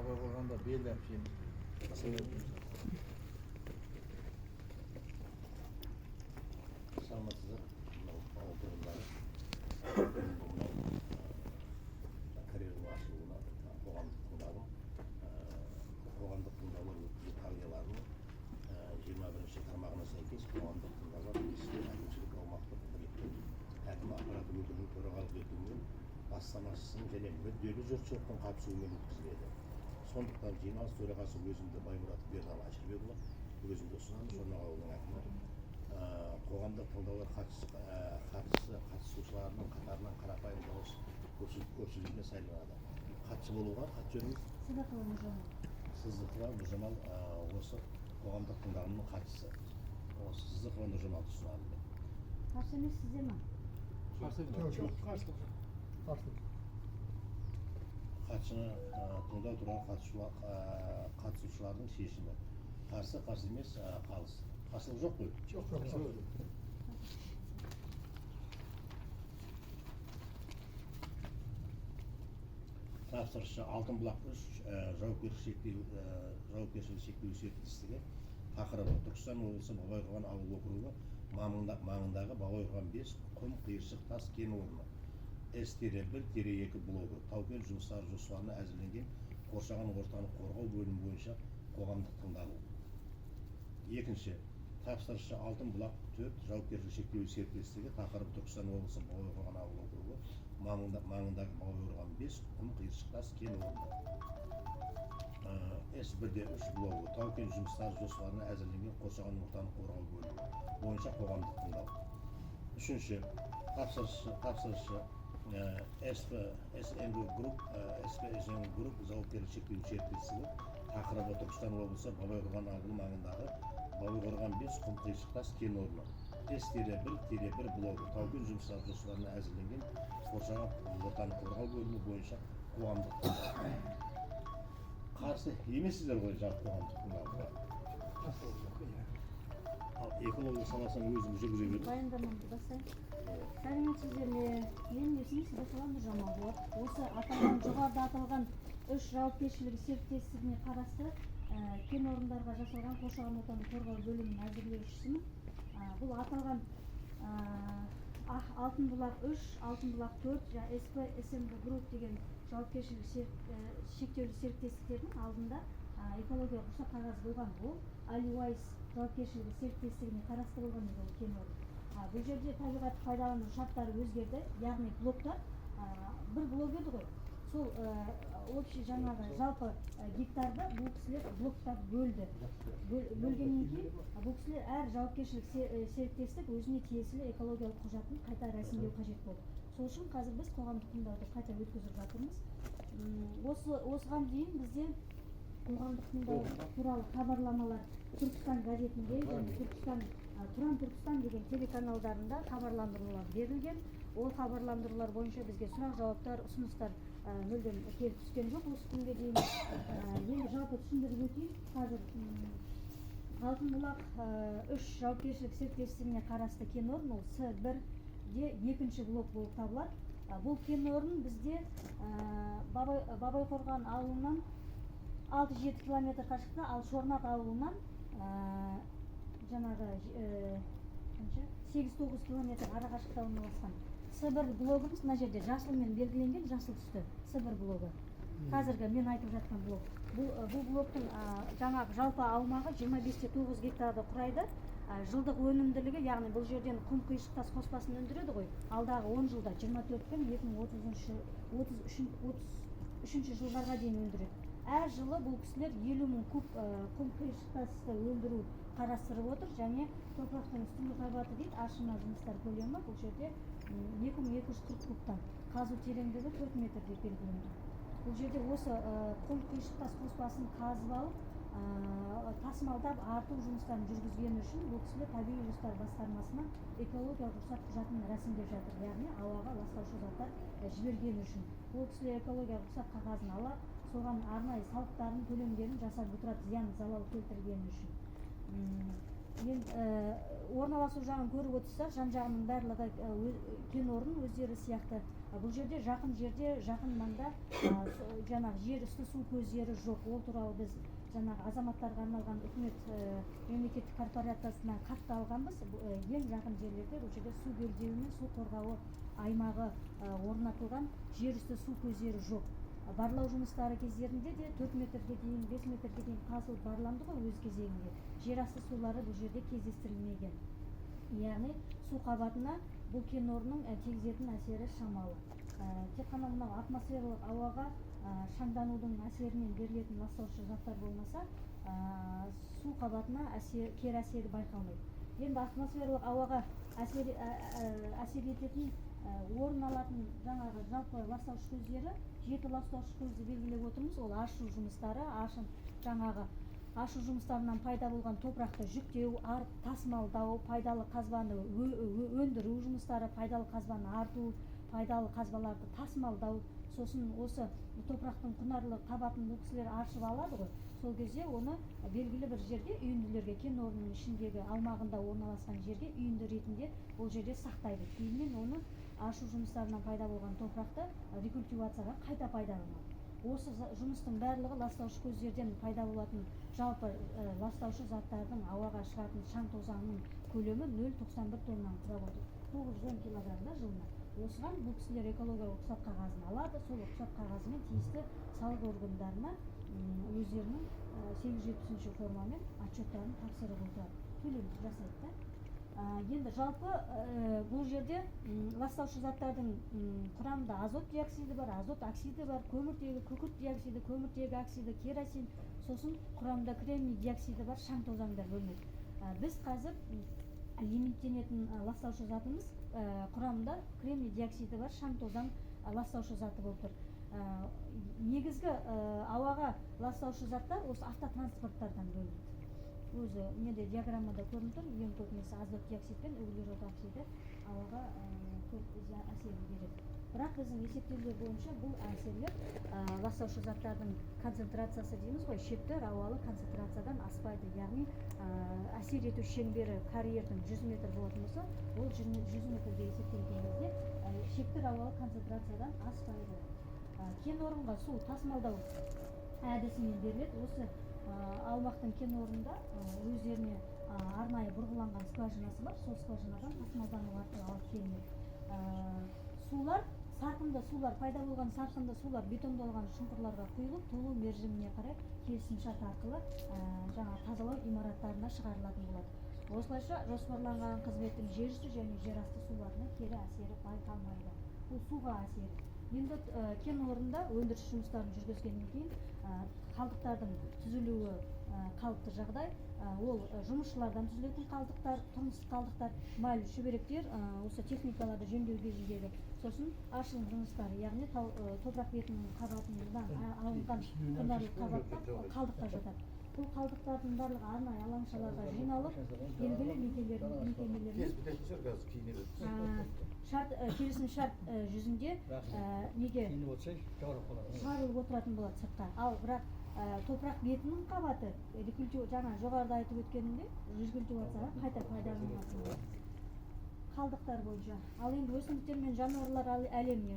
Бабайқорғанда белді әпшеміз. Саламатсыздар, мынау ауыл тұрғындары, мынау карьердің ашылуына қоғамдық тыңдауым, қоғамдық тыңдаулар өткізу қағидаларының 21-тармағына сәйкес қоғамдық тыңдаулар тиісті әкімшілік аумақтық бірліктің әкім аппараты өкілінің төрағалық етуімен, бастамашысының және мүдделі жұртшылықтың қатысуымен өткізіледі. Сондықтан жиналыс төрағасы өзімді, Баймұратов Бердалы Әшірбекұлы, өзімді ұсынамын, Шорнақ ауылының әкімі. Қоғамдық тыңдаулар хатшысы қатысушыларының қатарынан қарапайым дауыс көпшілігімен сайланады. Хатшы болуға аты жөніңіз? Сыдықова Нұржамал. Сыздықова Нұржамал, осы қоғамдық тыңдауының хатшысы. Осы Сыздықова Нұржамалды ұсынамын мен. Қарсы емессіздер ма? Жоқ, қарсылық жоқ. Қарсылық. Хатшыны тыңдау туралы қатысушылардың шешімі: қарсы, қарсы емес, қалыс. Қарсылық жоқ қой? Жоқ, жоқ. Тапсырысшы Алтын бұлақ 3 жауапкершілігі шектеулі серіктестігі, тақырыбы: Түркістан облысы, Бабайқорған ауыл округі маңындағы Бабайқорған 5 құм қиыршық тас кен орны С-1-2 блогы тау кен жұмыстары жоспарына әзірленген қоршаған ортаны қорғау бөлімі бойынша қоғамдық тыңдалу. Екінші тапсырысшы Алтын бұлақ 4 жауапкершілігі шектеулі серіктестігі, тақырыбы: Түркістан облысы, Бабайқорған ауыл округі маңындағы Бабайқорған 5 құм қиыршық тас кен орны С 1-3 блогы тау кен жұмыстары жоспарына әзірленген қоршаған ортаны қорғау бөлімі бойынша қоғамдық тыңдау. Үшінші тапсырысшы СП СНГ Групп, СП СНГ Групп жауапкершілігі шектеулі серіктестігі, тақырыбы: Түркістан облысы, Бабайқорған ауылы маңындағы Бабайқорған 5 құм қиыршық тас кен орны С-1-1 блогы тау кен жұмыстары жоспарына әзірленген қоршаған ортаны қорғау бөлімі бойынша қоғамдық тыңдау. Қарсы емессіздер ғой жалпы қоғамдық тыңдауға? Қарсылық жоқ, иә. Ал экология саласын өзіміз жүргізе бердік. Баяндамамды бастайын. Сәлеметсіздер ме? Менің есімім Сыдықова Нұржамал болады. Осы аталған, жоғарыда аталған үш жауапкершілігі серіктестігіне қарасты кен орындарға жасалған қоршаған ортаны қорғау бөлімінің әзірлеушісімін. Бұл аталған Алтын бұлақ 3, Алтын бұлақ 4 және СП СМГ Групп деген жауапкершілігі шектеулі серіктестіктердің алдында экологиялық рұқсат қағазы болған. Ол Алиуайс жауапкершілігі серіктестігіне қарасты болған еді ол кен орны. Бұл жерде табиғат пайдалану шарттары өзгерді, яғни блоктар, бір блок еді ғой. Сол общий жаңағы жалпы гектарды бұл кісілер блоктап бөлді. Бөлгеннен кейін бұл кісілер әр жауапкершілік серіктестік өзіне тиесілі экологиялық құжатын қайта рәсімдеу қажет болды. Сол үшін қазір біз қоғамдық тыңдауды қайта өткізіп жатырмыз. Осыған дейін бізде қоғамдық тыңдау туралы хабарламалар Түркістан газетінде және Тұран Түркістан деген телеканалдарында хабарландырулар берілген. Ол хабарландырулар бойынша бізге сұрақ жауаптар, ұсыныстар мүлдем келіп түскен жоқ осы күнге дейін. Енді жалпы түсіндіріп өтейін. Қазір Алтын бұлақ 3 жауапкершілік серіктестігіне қарасты кен орны ол С 1-де екінші блок болып табылады. Бұл кен орын бізде Бабайқорған ауылынан 6-7 километр қашықта, ал Шорнақ ауылынан жаңағы қанша? 8-9 километр арақашықта орналасқан. С 1 блогымыз мына жерде жасылмен белгіленген, жасыл түсті С 1 блогы. Қазіргі мен айтып жатқан блок. Бұл блоктың жаңағы жалпы аумағы 25,9 гектарды құрайды. Жылдық өнімділігі, яғни бұл жерден құм қиыршық тас қоспасын өндіреді ғой. Алдағы 10 жылда жиырма төрт пен екі мың отызыншы, отыз үшін, отыз үшінші жылдарға дейін өндіреді. Әр жылы бұл кісілер 50 000 куб құм қиыршық тасты өндіру қарастырып отыр және топырақтың үстіңгі қабаты дейді, аршыма жұмыстар көлемі бұл жерде 2240 кубтан, қазу тереңдігі 4 метр деп белгіленген. Бұл жерде осы құм қиыршық тас қоспасын қазып алып, тасымалдап арту жұмыстарын жүргізгені үшін бұл кісілер табиғи ресурстар басқармасынан экологиялық рұқсат құжатын рәсімдеп жатыр, яғни ауаға ластаушы заттар жібергені үшін. Ол кісілер экологиялық рұқсат қағазын алады, соған арнайы салықтарын, төлемдерін жасап отырады, зиян залал келтіргені үшін. Мен орналасу жағын көріп отырсыздар, жан жағының барлығы кен орнын өздері сияқты. Бұл жерде жақын жерде, жақын маңда жаңағы жер үсті су көздері жоқ. Ол туралы біз жаңағы азаматтарға арналған үкімет мемлекеттік корпорациясынан хат та алғанбыз. Ең жақын жерлерде бұл жерде су белдеуі мен су қорғауы аймағы орнатылған, жер үсті су көздері жоқ. Барлау жұмыстары кездерінде де 4 метрге дейін, 5 метрге дейін қазылып барланды ғой өз кезегінде. Жер асты сулары бұл жерде кездестірілмеген. Яғни су қабатына бұл кен орнының тигізетін әсері шамалы. Тек қана мынау атмосфералық ауаға шаңданудың әсерінен берілетін ластаушы заттар болмаса, су қабатына кері әсері байқалмайды. Енді атмосфералық ауаға әсер ететін, орын алатын жаңағы жалпы ластаушы көздері, 7 ластаушы көзді белгілеп отырмыз. Ол аршу жұмыстары, жаңағы аршу жұмыстарынан пайда болған топырақты жүктеу, арып тасымалдау, пайдалы қазбаны өндіру жұмыстары, пайдалы қазбаны арту, пайдалы қазбаларды тасымалдау, сосын осы топырақтың құнарлы қабатын бұл кісілер аршып алады ғой, сол кезде оны белгілі бір жерге, үйінділерге, кен орнының ішіндегі аумағында орналасқан жерге үйінді ретінде ол жерде сақтайды. Кейіннен оны аршу жұмыстарынан пайда болған топырақты рекультивацияға қайта пайдаланады. Осы жұмыстың барлығы ластаушы көздерден пайда болатын жалпы ластаушы заттардың ауаға шығатын шаң тозаңның көлемі 0,91 тоннаны құрап отыр, 910 килограмм да жылына. Осыған бұл кісілер экологиялық рұқсат қағазын алады. Сол рұқсат қағазымен тиісті салық органдарына өздерінің 870-ші формамен отчеттарын тапсырып отырады, төлем жасайды да. Енді жалпы бұл жерде ластаушы заттардың құрамында азот диоксиді бар, азот оксиді бар, көміртегі, күкірт диоксиді, көміртегі оксиді, керосин, сосын құрамында кремний диоксиді бар шаң тозаңдар бөлінеді. Біз қазір лимиттенетін ластаушы затымыз құрамында кремний диоксиді бар шаң тозаң ластаушы заты болып тұр. Негізгі ауаға ластаушы заттар осы автотранспорттардан бөлінеді. Өзі неде диаграммада көрініп тұр, ең көп несі азот диоксид пен углерод оксиді ауаға көп әсерін береді. Бірақ біздің есептеулер бойынша бұл әсерлер ластаушы заттардың концентрациясы дейміз ғой, шекті рауалы концентрациядан аспайды. Яғни әсер ету шеңбері карьердің 100 метр болатын болса, ол 100 метрге есептелген кезде шекті рауалы концентрациядан аспайды. Кен орынға су тасымалдау әдісімен беріледі. Осы аумақтың кен орнында өздеріне арнайы бұрғыланған скважинасы бар, сол скважинадан тасымалдану арқылы алып келінеді. Сулар, сарқынды сулар, пайда болған сарқынды сулар бетондалған шұңқырларға құйылып, толу мерзіміне қарай келісімшарт арқылы жаңа тазалау имараттарына шығарылатын болады. Осылайша жоспарланған қызметтің жер үсті және жер асты суларына кері әсері байқалмайды. Бұл суға әсері. Енді кен орнында өндіріс жұмыстарын жүргізгеннен кейін қалдықтардың түзілуі қалыпты жағдай. Ол жұмысшылардан түзілетін қалдықтар, тұрмыстық қалдықтар, майлы шүберектер, осы техникаларды жөндеу кезіндегі, сосын аршылым жұмыстары, яғни топырақ бетінің қабатынан алынған құнарлы қабаттан қалдықтар жатады. Бұл қалдықтардың барлығы арнайы алаңшаларға жиналып, белгілі мекемелермен Тез бітетін шығар қазір, кейін береді. Келісім шарт жүзінде неге Кейін отырса, жауап болады. шығарылып отыратын болады сыртқа. Ал бірақ топырақ бетінің қабаты жаңа жоғарыда айтып өткенімдей, рекультивацияға қайта пайдаланылатын болады. Қалдықтар бойынша. Ал енді өсімдіктер мен жануарлар әлеміне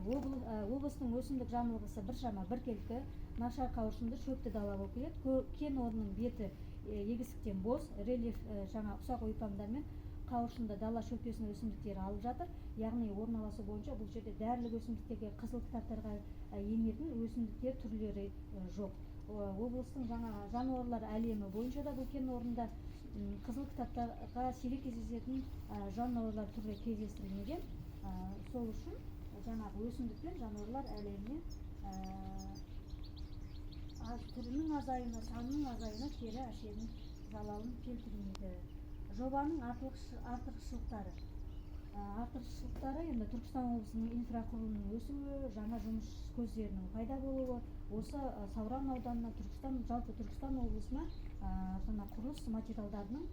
облыстың өсімдік жануарлысы біршама біркелкі, нашар қауырсынды шөпті дала болып келеді. Кен орнының беті егістіктен бос, рельеф жаңа ұсақ ойпаңдар мен қауырсынды дала шөптесін өсімдіктері алып жатыр. Яғни орналасу бойынша бұл жерде дәрілік өсімдіктерге, қызыл кітаптарға енетін өсімдіктер түрлері жоқ. Облыстың жаңа жануарлар әлемі бойынша да бұл кен орнында қызыл кітаптарға сирек кездесетін жануарлар түрі кездестірілмеген. Сол үшін жаңағы өсімдік пен жануарлар әлеміне аз, түрінің азаюына, санының азаюына кері әсерін, залалын келтірмейді. Жобаның артықшылықтары. Артықшылықтары енді Түркістан облысының инфрақұрылымының өсуі, жаңа жұмыс көздерінің пайда болуы, осы Сауран ауданына, Түркістан, жалпы Түркістан облысына жаңа құрылыс материалдарының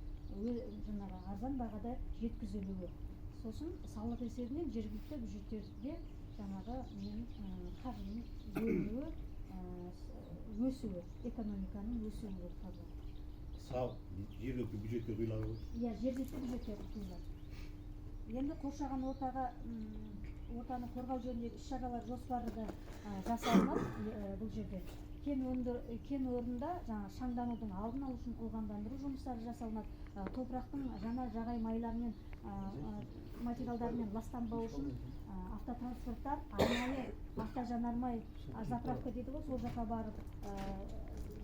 жаңағы арзан бағада жеткізілуі. Сосын салық есебінен жергілікті бюджеттерге жаңағы ненің, қаржының бөлінуі, өсуі, экономиканың өсуі болып табылады. Салық жергілікті бюджетке құйылады ғой? Иә, жергілікті бюджетке құйылады. Енді қоршаған ортаға, ортаны қорғау жөніндегі іс шаралар жоспары да жасалынады. Бұл жерде кен орнында жаңағы шаңданудың алдын алу үшін ылғалдандыру жұмыстары жасалынады. Топырақтың жанар жағай майларымен, материалдарымен ластанбау үшін автотранспорттар арнайы автожанармай, заправка дейді ғой, сол жаққа барып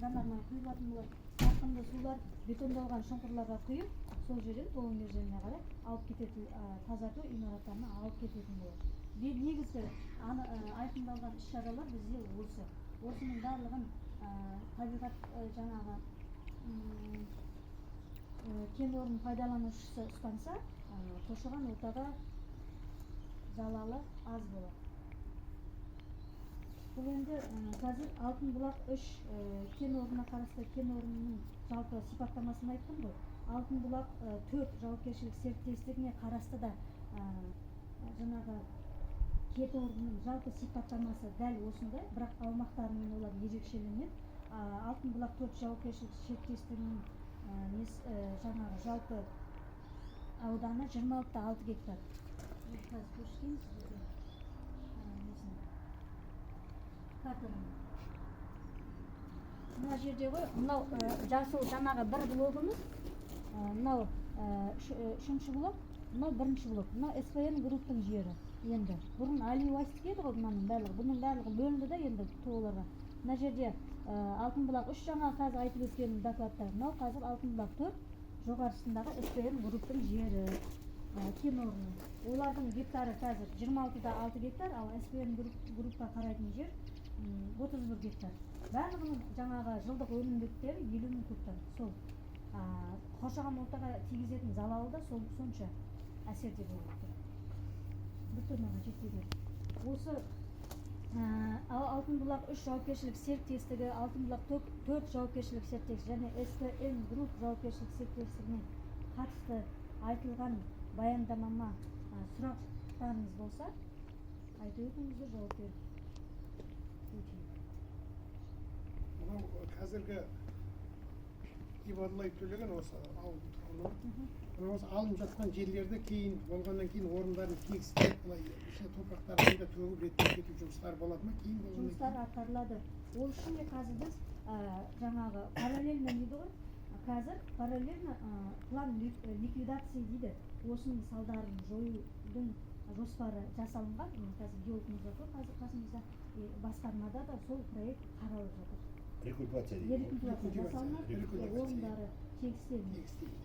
жанармай құйылатын болады. Сарқынды сулар бетондалған шұңқырларға құйып, сол жерден толы мерзіміне қарай алып кететін, тазарту имараттарына алып кететін болады. Негізгі айқындалған іс шаралар бізде осы. Осының барлығын табиғат, жаңағы кен орнын пайдаланушысы ұстанса, қоршаған ортаға залалы аз болады. Бұл енді қазір Алтын бұлақ 3 кен орнына қарасты кен орнының жалпы сипаттамасын айттым ғой. Алтын бұлақ 4 жауапкершілік серіктестігіне қарасты да жаңағы кен орнының жалпы сипаттамасы дәл осындай, бірақ аумақтарымен олар ерекшеленеді. Алтын бұлақ 4 жауапкершілік серіктестігінің жаңағы жалпы ауданы 26,6 гектар. Қазір көрсетейін сіздерге несін, картаны. Мына жерде ғой, мынау жасыл жаңағы бір блогымыз, мынау үшінші блок, мынау бірінші блок, мынау СПН Групптың жері. Енді бұрын Али Уайстікі еді ғой мынаның барлығы, бұның барлығы бөлінді да енді ТОО-ларға. Мына жерде Алтын бұлақ 3, жаңа қазір айтып өткен докладта, мынау қазір Алтын бұлақ 4 жоғарысындағы СПН Групптың жері, кен орны. Олардың гектары қазір 26,6 гектар, ал СПН Группқа қарайтын жер 31 гектар. Барлығының жаңағы жылдық өнімділіктері 50 000 кубтан. Сол қоршаған ортаға тигізетін залалы да сол сонша әсерде болып тұр. Бір тоннаға жетпеген. Осы Алтын бұлақ 3 жауапкершілік серіктестігі, Алтын бұлақ 4 жауапкершілік серіктестігі және СПН Групп жауапкершілік серіктестігіне қатысты айтылған баяндамама сұрақтарыңыз болса, айтып өтіңіздер, жауап беріп өтейін. Мынау қазіргі Ибадуллаев Төлеген, осы ауылдың тұрғыны. Мынау осы алынып жатқан жерлерді кейін болғаннан кейін орындарын тегістеп, былай ішіне топырақтарын қайта төгіп, реттеп кету жұмыстары болады ма кейін болғаннан Жұмыстар кейін? атқарылады. Ол үшін де қазір біз жаңағы параллельно дейді ғой, қазір параллельно план ликвидации дейді, осының салдарын жоюдың жоспары жасалынған. Міне, қазір геолог мырза тұр қазір қасымызда, и басқармада да сол проект қаралып жатыр. Рекультивация дейді ғой. Рекультивация жасалынады, Рекультивация. орындары тегістелінеді. Тегістейді.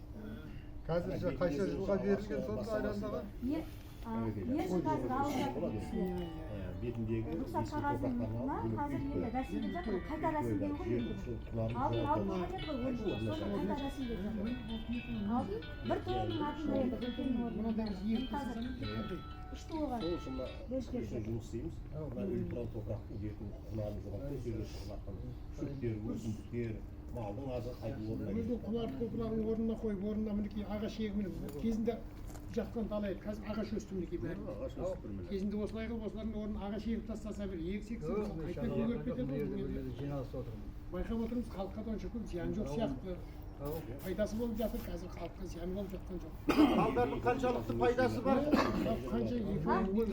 Қазір қанша жылға берілген сонда арендаға? Не мерзім қазір алып жатыр бұл кісілер. Иә, иә. Бетіндегі Рұқсат ескі қағазын топырақтарын алып, бөліп қазір үйіп енді қояды. рәсімдеп жатыр ғой, қайта рәсімдеу ғой Жер енді. сол құнарын Алдын алып жоғалтады. қойған еді ғой 10 жыл, соны қайта рәсімдеп жатыр. Алдын бір ТОО-ның атында еді бұл кен орны. Мынадай жер Қазір қандай? үш ТОО-ға Сол үшін мына бөліп берді. осымен жұмыс істейміз. Мына өліп тұрған топырақтың, жердің құнарын жоғалтпай, сол жерге шығып жатқан шөптер, өсімдіктер, малдың азығы қайтып орнына Өзінің келеді. құнарлы топырағын орнына қойып, орнына мінекей ағаш егіп, міне, кезінде жатқан дала еді, қазір ағаш өсті, мінекей, бәрі. Ағаш өсіп тұр міне. Кезінде осылай қылып, осылардың орнына ағаш егіп тастаса, бір егіс ексе, қайта көгеріп кетеді ғой бұл жерде. Жиналыста отырмын. Байқап отырмыз, халыққа да онша көп зиян жоқ сияқты, пайдасы болып жатыр. Қазір халыққа зиян болып жатқан жоқ. Талдардың қаншалықты пайдасы бар? Қанша екі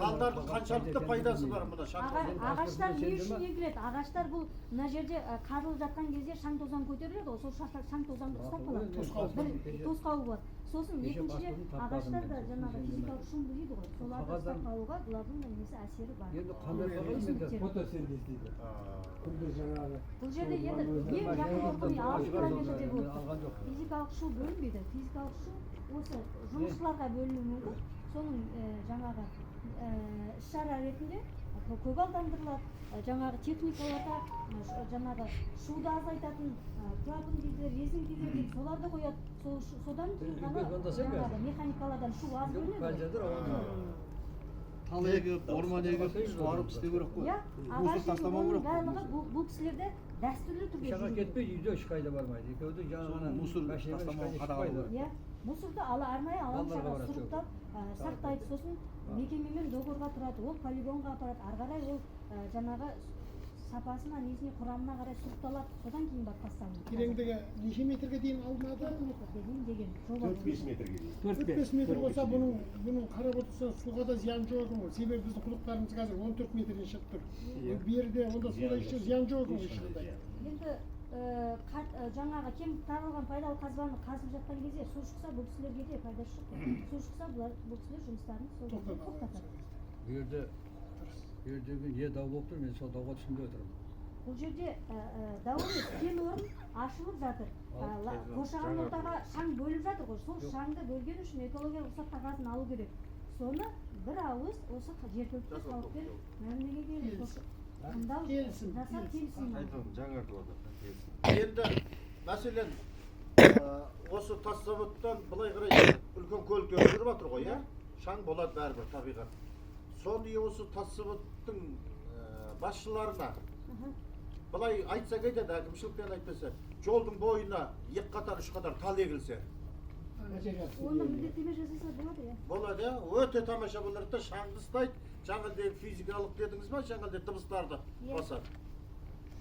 Талдардың қаншалықты пайдасы бар мына шаң? Ағаштар не үшін егіледі? Ағаштар бұл мына жерде қазылып жатқан кезде шаң тозаң көтеріледі ғой, сол шаң тозаңды ұстап қалады. Тосқауыл. Бір тосқауыл болады. Сосын Кеше екіншіден, баспадан таппадым ағаштар да мен. жаңағы физикалық шум дейді ғой, соларды ұстап Қағаздан- қалуға бұлардың да несі, әсері бар. Енді қандай қағаз менде? Өсімдіктер. Фотосинтез дейді. Күнде жаңағы Бұл жерде енді ең жақын орын 6 километрде болып Алған тұр. жоқпын. Физикалық шу бөлінбейді. Физикалық шу осы жұмысшыларға бөлінуі мүмкін. Соның жаңағы іс шара ретінде көгалдандырылады. Жаңағы техникаларға жаңағы шуды азайтатын клапан дейді, резинкелер дейді, соларды қояды. Сол содан кейін Сен ғана үйге звондасаң жаңағы қазір. механикалардан шу аз бөлінеді ғой. Пәлжадыр оған. Тал егіп, орман егіп, суарып істеу керек қой. Иә, Мусор ағаш егу, тастамау оның керек қой. барлығы бұл кісілерде дәстүрлі түрде Ешқайда жүргізіледі. кетпейді, үйде ешқайда бармайды. Екеуі де Сол жаңағы мусор машинамен тастамау, ешқайда қадағалау шықпайды. Иә, мусорды ала арнайы Балаларға алаңшаға барады. сұрыптап сақтайды, сосын мекемемен договорға тұрады, ол полигонға апарады, ары қарай ол жаңағы Сапасына, несіне, құрамына қарай сұрыпталады, содан кейін барып тасталынады. Тереңдігі неше метрге дейін алынады? 4 метрге дейін деген жоба 4-5 метрге дейін. 4-5 метр болса, бұның қарап отырсаң, суға да зиян жоқ екен ғой. Себебі біздің құдықтарымыз қазір 14 метрден шығып тұр. Берде онда суда еш зиян жоқ екен ғой ешқандай. Енді жаңағы кең таралған пайдалы қазбаны қазып жатқан кезде су шықса, бұл кісілерге де пайдасы жоқ қой. Су шықса, бұл кісілер жұмыстарын сол жерде тоқтатады. Бұл жердегі не дау болып тұр, мен сол дауға түсінбей отырмын. Бұл жерде дау емес, кен орын ашылып жатыр. Қоршаған ортаға шаң бөліп жатыр ғой. Сол шаңды бөлген үшін экологиялық рұқсат қағазын алу керек. Соны бір ауыз осы жергілікті халықпен мәмілеге келіп, тыңдау Келісім, жасап, келісім. Енді мәселен, осы тас заводтан былай қарай үлкен көліктер жүріп жатыр ғой, иә? Шаң болады бәрібір, табиғат. Соны осы тас заводтың басшыларына былай айтса кетеді, әкімшілікпен айтпаса, жолдың бойына 2 қатар, 3 қатар тал егілсе. Оны міндеттеме жасаса болады, иә. Болады, иә? Өте тамаша болар да, шаңды ұстайды, жаңағыдай физикалық дедіңіз ба, жаңағыдай дыбыстарды басады.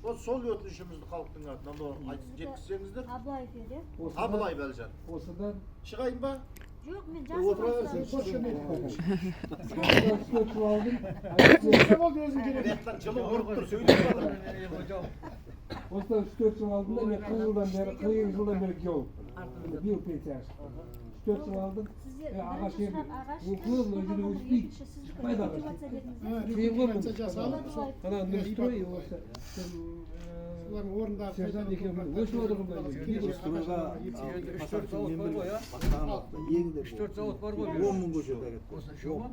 Ол сол өтінішімізді халықтың атынан айтып жеткізсеңіздер. Абылаев еді, иә? Абылаев Әлжан. Осыдан Шығайын ба? Жоқ, мен Отыра жақсы. берсін. 3-4 жыл алдым. Не болды өзің керек? Реттен жылы ұрып тұр, сөйлеп жатыр. Осыдан 3-4 жыл алдым, мен 40 жылдан бері, 42 жылдан бері геологпын. Биыл пенсияға шықтым. 3-4 жыл алдым. Сіздер Ағаш бірінші сұрақ ағаш, Оқылып, мына жерде өспейді. екінші сіздікі Шықпайды ағаш. мотивация дедіңіз, иә? Рекультивация жасалып, сол Ана Нұрстрой осы солардың орындары Сержан екеуміз өсіп жатыр ғой мына жерде. Нұрстройға Енді 3-4 зауыт бар ғой, иә? бастаған уақытта егіңдер. 3-4 зауыт бар ғой. 10 мың көшет әкетті. Осы үшеу ма?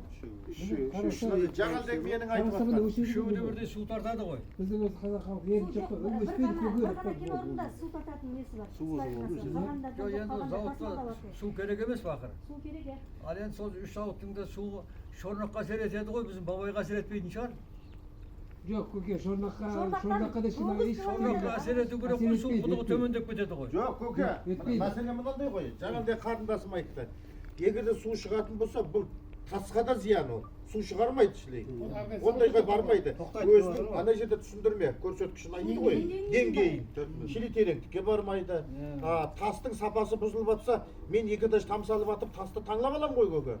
Жаңағыдай менің айтып Қазақстанда жатқаным. өседі Үшеуі де ғой. бірдей су тартады ғой. Біздің осы қазақ халқы Су еріншек жоқ, қой. бір Өспейді, ғана көгеріп бір ғана қойды. кен орнында су тартатын несі бар. Су болса болды, Скважинасы. Қалғандарда Жоқ, жоқ, енді қалғандар зауытқа тасымалдап су керек емес пе ақыры? Су керек, иә. Ал енді сол үш зауыттың да суы шорнаққа әсер етеді ғой, біздің бабайға әсер етпейтін шығар. Жоқ, көке, шорнаққа, Шорнақтан шорнаққа да ешқандай тоғыз еш километр. Шорнаққа әсер ету керек қой, су Әсер етпейді, құдығы етпейді. төмендеп кетеді ғой. Жоқ, көке, Етпейді. мәселе мынандай ғой. Жаңағыдай қарындасым айтты. Егер де су шығатын болса, бұл тасқа да зиян ол. Су шығармайды шілей. Ондайға бармайды. Өзінің ана жерде түсіндірме көрсеткішін айтты ғой. Деңгейін. Шілей тереңдікке бармайды. Тастың сапасы бұзылып жатса, мен екі этаж там салып атып тасты таңлап аламын ғой, көке.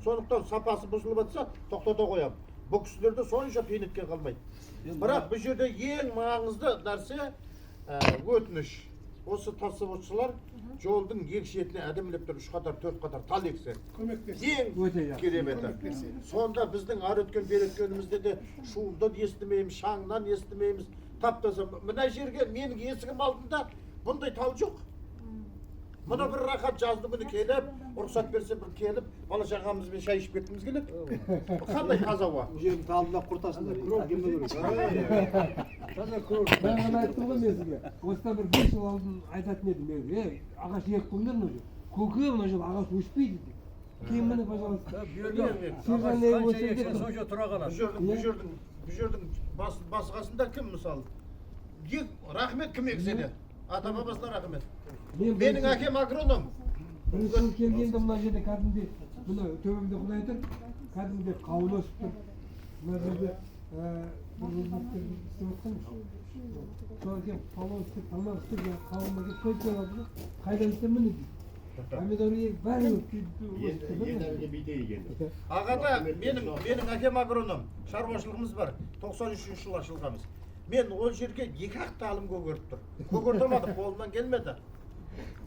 Сондықтан сапасы бұзылып жатса, тоқтата қоямын. Бұл кісілерде сонша пенетке қалмайды. Бірақ бұл жерде ең маңызды нәрсе өтініш. Осы тас заводшылар жолдың екі шетіне әдемілеп тұрып 3 қатар, 4 қатар тал ексе. Көмек берсе. Ең Өте жақсы. кереметі. Көмек берсе. Сонда біздің ары өткен бері өткенімізде де шуымдан естімейміз, шаңнан естімейміз. Тап-таза. Мына жерге менің есігім алдында бұндай тал жоқ. Мына бір рахат жазды күні келіп, рұқсат берсе бір келіп, бала шағамызбен шай ішіп кеткіміз келеді. Қандай таза ауа. Бұл жердің талында құртасыңдар. Әкелмеу керек. Таза курорт. Мен ғана айттым ғой мен сізге. Осыдан бір 5 жыл алдын айтатын едім мен. Ей, ағаш егіп қойыңдар мына жерге. Көке, мына жерде ағаш өспейді деп. Кейін міне, пожалуйста. Бұл жерде Сержан ағаш не қанша өсірді ексең, деп. сонша тұра Бұл қалады. жердің, бұл жердің, бұл жердің басы қасында кім мысалы? Рахмет кім ексе де. Ата бабасына рахмет. Мен Менің әкем агроном. Бірінші жыл келгенде мына жерде кәдімгідей, мына төбемде құдай тұр, кәдімгідей қауын өсіп тұр. Мына жерде бір өзбектер істеп жатқан. Содан кейін палау істеп, тамақ істеп, жаңағы қауынға келіп тойып келіп да, қайдан істеп міне дейді. Помидор егіп, бәрі өсіп Енді тұр. енді бүйтейік енді. Ағада менің әкем агроном. Шаруашылығымыз бар. 93 жылы ашылғанбыз. Мен ол жерге екі ақ талым көгеріп тұр. Көгерте алмадым, қолымнан келмеді.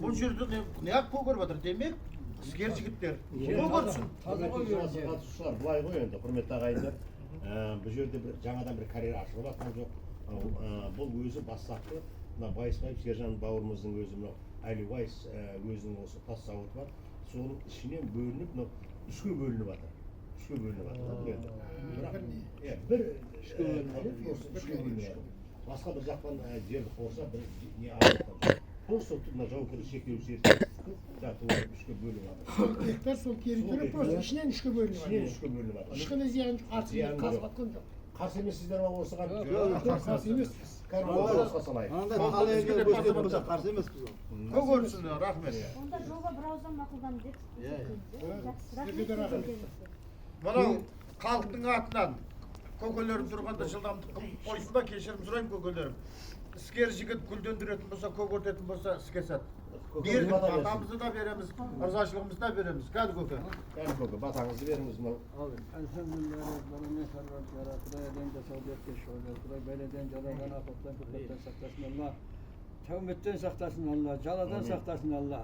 Бұл жерде не ақ көгеріп жатыр? Демек, іскер жігіттер. Көгерсін. Таза ғой Құрметті жерде. қатысушылар, былай ғой енді, құрметті ағайындар. Бұл жерде бір жаңадан бір карьер ашылып жатқан жоқ. Бұл өзі бастапқы мына Байысбаев Сержан бауырымыздың өзі мынау Әлибайс өзінің осы тас зауыты бар. Соның ішінен бөлініп, мынау үшке бөлініп жатыр. Үшке бөлініп жатыр да бұл енді. Бірақ иә, бір үшке бөлініп жатыр. Үшке бөлініп жатыр. Басқа бір жақтан жерді қорса бір не алып жатқан жоқ. Просто мына жауапкершілігі шектеулі серіктестікті жаңағы үшке бөліп жатыр. Сол гектар, сол территория просто ішінен үшке бөлініп Ішінен жатыр. үшке бөлініп жатыр. Ешқандай зиян жоқ, артық Зияны қазып жоқ. жатқан жоқ. Қарсы емессіздер ма осыған? Жоқ, қарсы емеспіз. Дауысқа салайық. Мынандай тал егер өсетін болса қарсы емеспіз ғой. Көгерсін, рахмет. Онда жоба бір ауыздан мақұлданды деп Иә, есептейміз, иә? Жақсы, Сіздерге де рахмет рахмет. келгеніңізге. Мынау халықтың атынан Көкелерім тұрғанда жылдамдық қылып қойсын ба, кешірім сұраймын, көкелерім. Іскер жігіт гүлдендіретін болса, көгертетін болса, іске сәт. Бердік, батамызды да береміз, ырзашылығымызды да береміз. Кәді, көке. Кәні, көке, батаңызды беріңіз мынау. Құдай Құдай бәледен, жаладан, апаттан, көпеттен сақтасын Алла. Тәуметтен сақтасын Алла, жаладан сақтасын Алла.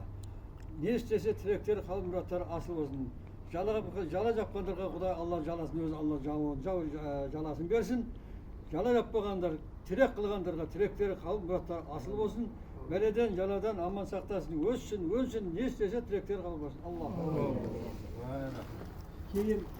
Не істесе, тілектері, қалып мұраттары асыл болсын. Жалаға, жала жапқандарға Құдай Алла жаласын өзі Алла жау, жаласын берсін. Жала жаппағандар, тілек қылғандарға тілектері, қалып мұраттары асыл болсын. Бәледен, жаладан аман сақтасын. Өссін, өнсін, не істесе, тілектері қалып болсын. Алла. Кейін.